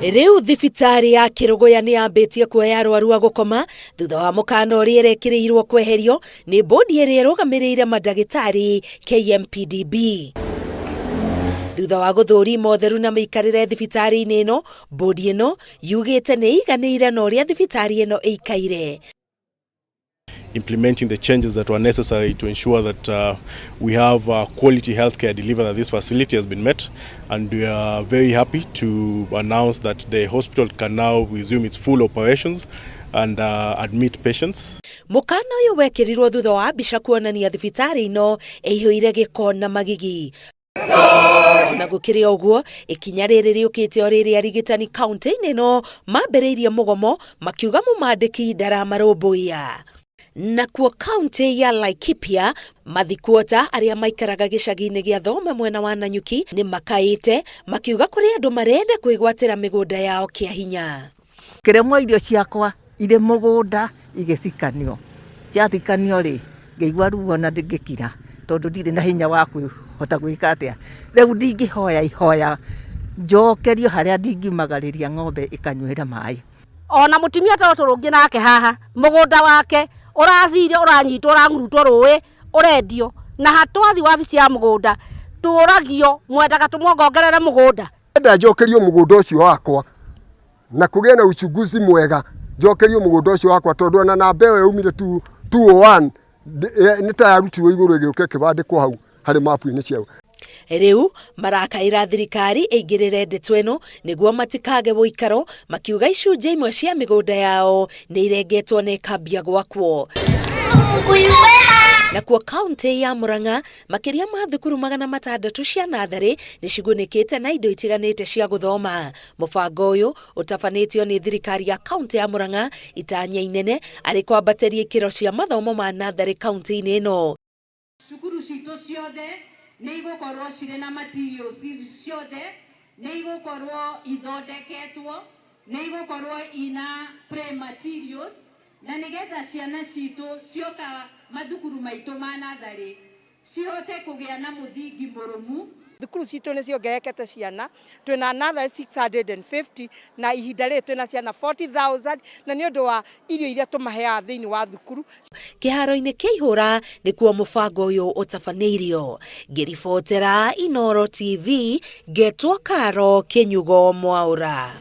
Rĩu thibitarĩ ya Kĩrũgũya nĩ yambĩtie kuoya arwaru a gũkoma thutha wa mũkana ũrĩa ĩrekĩrĩirwo kweherio nĩ bodi ĩrĩa ĩrũgamĩrĩire mandagĩtarĩ KMPDB. Thutha wa gũthũrima ũtheru na mĩikarĩre thibitarĩ-inĩ ĩno, bodi ĩno yugĩte nĩ ĩiganĩire na ũrĩa thibitarĩ ĩno ĩikaire. Implementing the changes that were necessary to ensure that we have quality healthcare delivered at this facility has been met, and we are very happy to announce that the hospital can now resume its full operations and admit patients. Mũkana ũyũ wekĩrirwo thutha wa mbica kuonania thibitarĩ ĩno ĩihũire gĩko na magigi. Ona gũkĩrĩ ũguo, ikinya rĩrĩ rĩũkĩte o rĩrĩ arigitani kaunti-inĩ ĩno mambĩrĩirie mũgomo makiuga mũmandĩki ndaramarũmbũiya. Nakuo kaunti ya Laikipia, mathikuota arĩa maikaraga gĩcagi-inĩ gĩa Thome mwena wa Nanyuki nĩ makaĩte makiuga kũrĩ andũ marenda kwĩgwatĩra mĩgũnda yao kĩa hinya. Kĩrĩmwo irio ciakwa irĩ mũgũnda igĩcikanio, ciathikanio rĩ, ngĩigua ruo na ngĩkira tondũ ndirĩ na hinya wa kwĩhota gwĩka atĩa. Rĩu ndingĩhoya ihoya njokerio harĩa ndingiumagarĩria ng'ombe ĩkanyuĩra maĩ. Ona mũtumia ta ũtũrũngĩ nake haha mũgũnda wake ũrathire, ũranyitwo, ũrang'urutwo rũĩ, ũrendio, na hatwathi wabici ya mũgũnda tũragio mwendaga tũmwongongerere mũgũnda. Enda njokerio mũgũnda ũcio wakwa na kũgĩe na uchunguzi mwega, njokerio mũgũnda ũcio wakwa, tondũ ona namba ĩyo yaumire 201 nĩ ta yarutirwo igũrũ ĩgĩũka ĩkĩbandĩkwo hau harĩ mapu-inĩ ciao. Rĩu marakaĩra thirikari ĩingĩrĩre ndeto ĩno nĩguo matikage ũikaro, makiuga icunjĩ imwe cia mĩgũnda yao nĩ irengetwo na ĩkambia gwakwo. Nakuo kaunti ya Murang'a, makĩria ma thukuru 600 cia natharĩ nĩ cigunĩkĩte na indo itiganĩte cia gũthoma. Mũbango ũyũ ũtabanĩtio nĩ thirikari ya kaunti ya Murang'a, itanya inene arĩ kwambatĩria ikĩro cia mathomo ma natharĩ kaunti-inĩ ĩno. Cukuru citũ ciothe nĩ igũkorwo cirĩ na materials ciothe, nĩ igũkorwo ithondeketwo, nĩ igũkorwo ina play materials, na nĩgetha ciana citũ cioka mathukuru maitũ ma natharĩ cihote kũgĩa na mũthingi mũrũmu. Thukuru citũ nĩ ciongererekete ciana, twĩna natharĩ 650 na ihinda rĩrĩ twĩna ciana 40,000, na nĩ ũndũ wa irio iria tũmaheaga thĩinĩ wa thukuru. Kĩharo-inĩ kĩa ihũra nĩkuo mũbango ũyũ ũtabanĩirio. Ngĩribotera Inoro TV, ngetwo Karo Kĩnyugo Mwaũra.